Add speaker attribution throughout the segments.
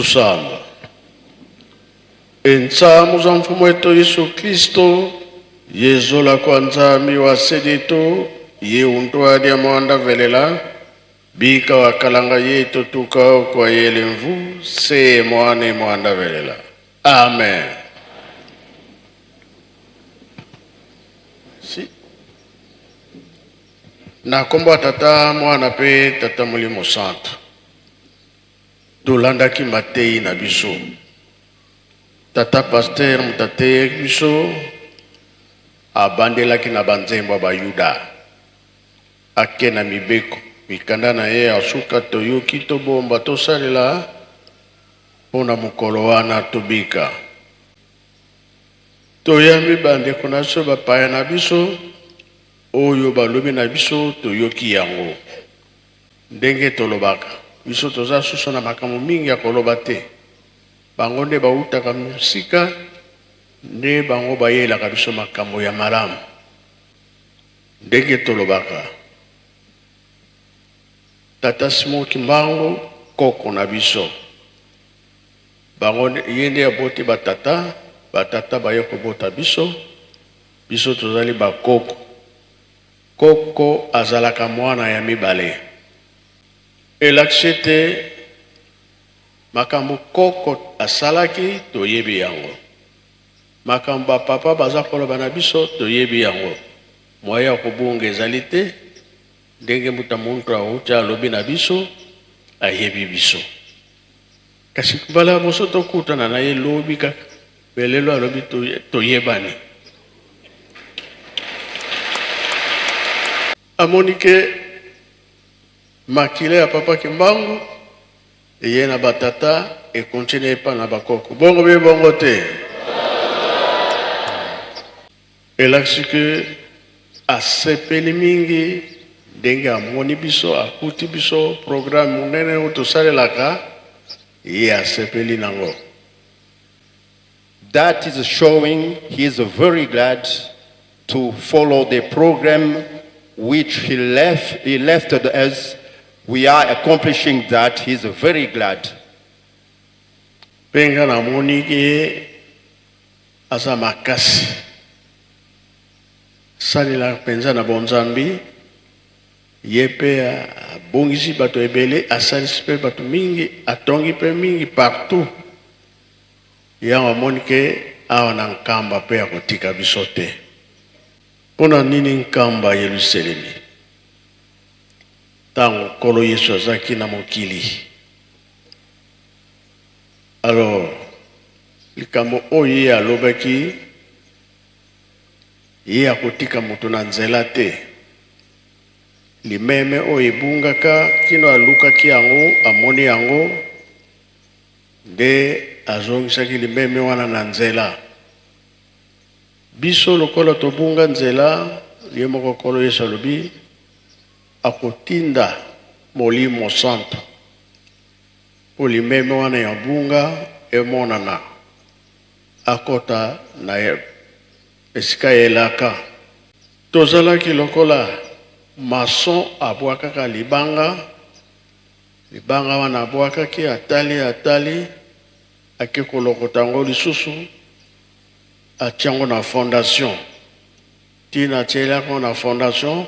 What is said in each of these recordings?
Speaker 1: Tusamba. Entsamu za Mfumu wetu Yesu Kristo, yezola kwa Nzambi wa seditu, ye untwadia mwanda velela, bika wa kalanga yetu tuka kwa yele mvu, se mwane mwanda velela. Amen. Si. Na kombo ya Tata, Mwana pe Tata Molimo Santu. Tolandaki mateyi na biso. Tata pasteur moto ateyaki biso abandelaki na banzembo ya bayuda ake na mibeko mikanda na ye ya suka toyoki tobomba tosalela mpo na mokolo wana tobika. Toyambi bandeko na biso bapaya na biso oyo balobi na biso toyoki yango. Ndenge tolobaka, biso toza susu na makambo mingi ya koloba te. Bango nde bawutaka mosika, nde bango bayelaka biso makambo ya malamu. Ndenge tolobaka, Tata Simon Kimbangu koko na biso. Bango ye nde aboti ba tata, ba tata baye kobota biso, biso tozali ba koko. Koko azalaka mwana ya mibale. Elakisi ete makambo koko asalaki toyebi yango. Makambo ba papa baza koloba na biso toyebi yango. Moyen ya kobunga ezali te. Ndenge mbuta muntu awuti alobi na biso, ayebi biso. Kasi mbala ya boso tokutana na ye lobi kaka, mais lelo alobi toyebani. Amoni ke makila ya papa Kimbangu eye na ba tata e continuer epa na ba koko. Bongo be bongo te? Elakisi ke asepeli mingi ndenge amoni biso, akuti biso programme monene oyo tosalelaka, ye asepeli nango.
Speaker 2: That is showing he is very glad to follow the program which he left us. We are accomplishing that. He is very glad.
Speaker 1: Mpe nga namoni ke aza makasi, asalelaka mpenza na bonzambi, ye mpe abongisi bato ebele, asalisi mpe bato mingi, atongi mpe mingi partout. Yango amoni ke awa na Nkamba mpe akotika biso te. Mpo na nini Nkamba Yelusalemi? Ntango Nkolo Yesu azalaki na mokili, alors likambo oyo ye alobaki, ye akotika moto na nzela te. Limeme oyo ebungaka kino alukaki yango, amoni yango, nde azongisaki limeme wana na nzela. Biso lokola tobunga nzela, ye moko Nkolo Yesu alobi akotinda Molimo Santu mpo limeme wana ya bunga emonana, akota na esika ya elaka. Tozalaki lokola maçon abwakaka libanga, libanga wana abwakaki, atali, atali, ake kolokota yango lisusu, atia yango na fondation. Tina atielaki yango na fondation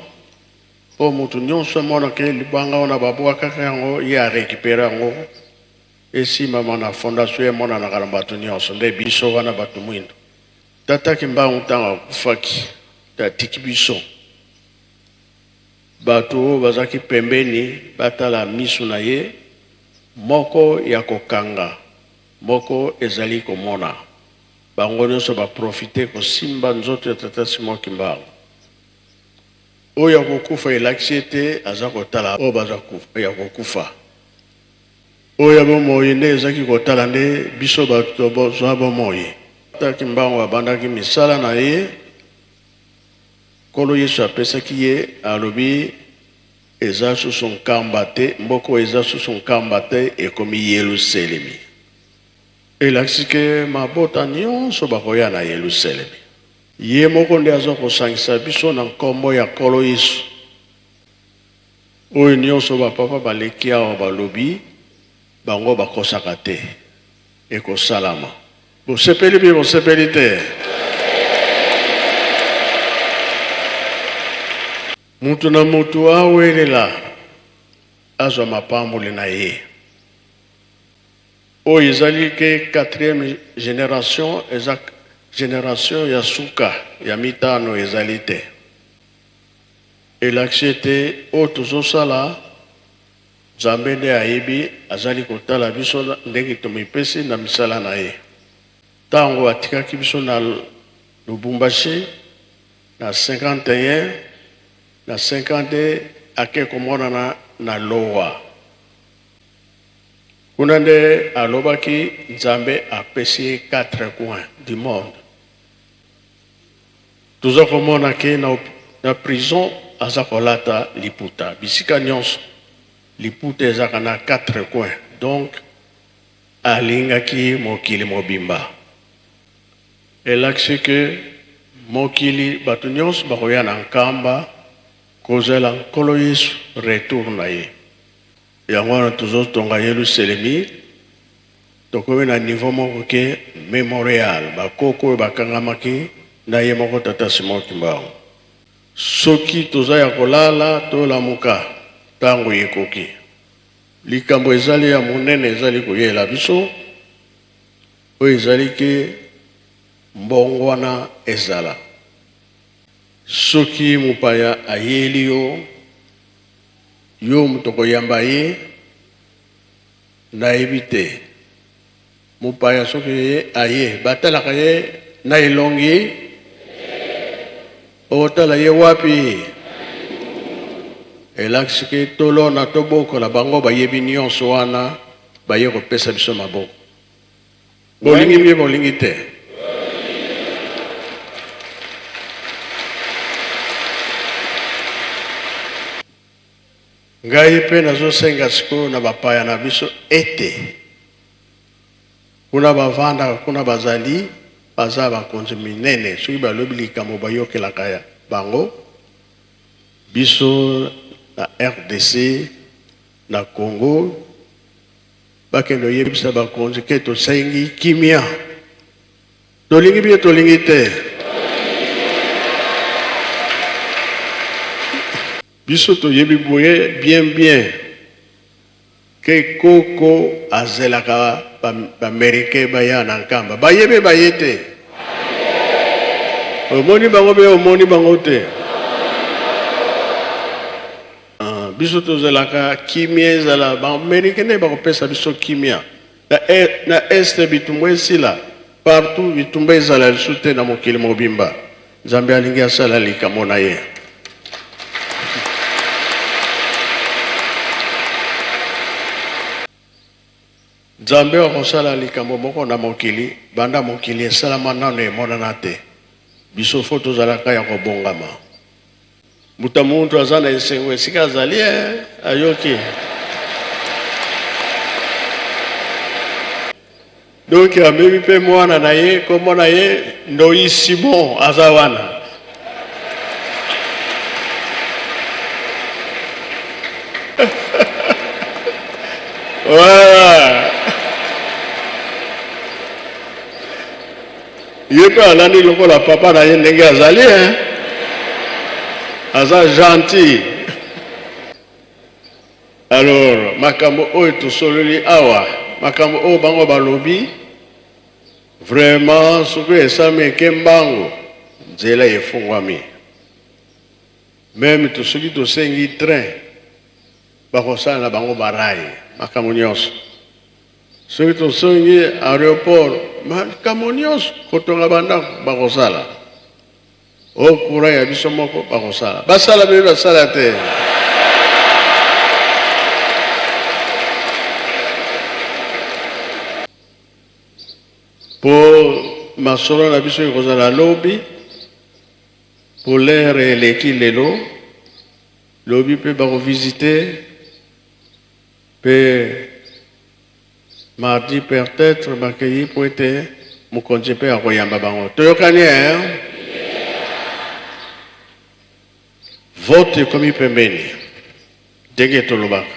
Speaker 1: mpo moto nyonso amonaka libanga wana babwakaka yango, ye a récupérer yango, esimbama na fondation, emonanaka na bato nyonso. Nde biso wana bato mwindo. Tata Kimbangu ntango akufaki, atiki biso bato oyo bazalaki pembeni batala miso na ye, moko ya kokanga, moko ezali komona. Bango nyonso baprofite kosimba nzoto ya Tata Simon Kimbangu. Oyo akokufa elakisi ete aza kotala oyo baza ya kokufa. Oyo ya bomoi nde ezaki kotala nde biso bato tozwa bomoi. Tata Kimbangu abandaki misala na ye, Nkolo Yesu apesaki ye, alobi eza susu Nkamba te, mboka oyo eza susu Nkamba te, ekomi Yelusalemi. Elakisi ke mabota nyonso bakoya na Yelusalemi. Ye moko nde aza kosangisa biso na nkombo ya Nkolo Yesu. Oyo nyonso ba papa baleki awa balobi, bango bakosaka te. Ekosalama. Bosepeli mpe bosepeli te? Mutu na mutu awelela azwa mapamboli na ye. Oyo ezali ke quatrième generation, eza generation ya suka, ya mitano ezali te. Elakisi ete oyo tozosala, Nzambe nde ayebi, azali kotala biso ndenge tomipesi na misala na ye. Tango atikaki biso na Lubumbashi na 51, na 52 ake komonana na Lowa. Kuna nde alobaki Nzambe apesi ye quatre coins du monde. Toza komona ke na prison aza kolata liputa bisika nionso liputa ezaka na quatre coins donc alingaki mokili mobimba. Elakisi ke mokili batu nionso bakoya na Nkamba kozela Nkolo Yesu retour na ye. Yango wana tozo tonga Yeluselemi, tokomi na niveau moko ke memorial, ba koko oyo bakangamaki na ye moko tata Simon Kimbangu. Soki toza ya kolala tolamuka tango ekoki. Likambo ezali ya monene ezali koyela biso, oyo ezali ke mbongwana ezala. Soki mopaya ayeli yo, Yo moto okoyamba ye nayebi te. Mopaya soki ye aye batalaka ye na elongi? Okotala ye wapi? Elakisi ke tolona tobokola bango bayebi nionso wana baye kopesa biso maboko. Bolingi mpe bolingi te. Ngai mpe nazosenga sikoyo na bapaya na biso ete kuna bavandaka kuna bazali baza bakonzi minene, soki balobi likambo bayokelaka ya bango. Biso na rdc na Congo Bakende oyebisa bakonzi ke tosengi kimia. Tolingi bino tolingi te. Biso toyebi boye bien bien ke koko azelaka ba americain baya na Nkamba. Baye be baye te. Omoni bango be omoni bango te. Ah, biso tozelaka kimia ezala, ba americain nde bakopesa biso kimia na, e, na est bitumba esila partout, bitumba ezala lisusu te na mokili mobimba. Nzambe alingi asala likambo na ye. Nzambe akosala likambo moko na mokili banda mokili esalama nano emonana te. Biso fo tozalaka ya kobongama. Mbuta muntu aza na esengo esika azali eh, ayoki. Donc amemi mpe mwana na ye, kombo na ye Ndoyi Simon aza wana. Voilà. Ye mpe alandi lokola papa na ye ndenge azali hein? Aza gentil. Alors makambo oyo tosololi awa, makambo oyo bango balobi vraiment soki esami eke mbangu, nzela efungwami. Meme to soki tosengi train bakosala na bango barai makambo nyonso. Soki tosongi aeroport makambo nyonso kotonga bandako bakosala. O courant ya biso moko bakosala. Basala bebe basala te. Po masolo na biso ekozala lobi, po l'heure eleki lelo, lobi pe bako visiter pe mardi peut-etre bakeyi po ete mokonzi pe akoyamba bango. Toyokani hein? Vote ekomi pembeni ndenge tolobaka.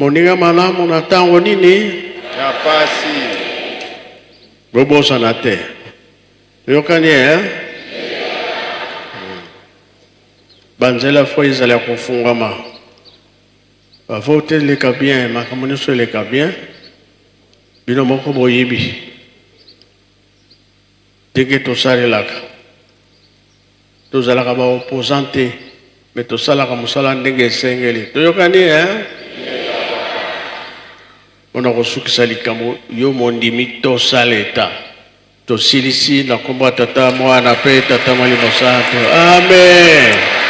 Speaker 1: Moninga malamu na ntango nini?
Speaker 2: Ya pasi.
Speaker 1: Bobosana te. Toyokani eh? Banzela fo ezala ya kofungwama. Bavote eleka bien, makambo nyonso eleka bien. Bino moko boyebi ndenge tosalelaka. Tozalaka ba opposant te, mais tosalaka mosala ndenge esengeli. Toyokani eh? Mpo na kosukisa likambo, yo mondimi tosala eta. Tosilisi na nkombo ya Tata, Mwana mpe Tata Molimo Santo. Amen.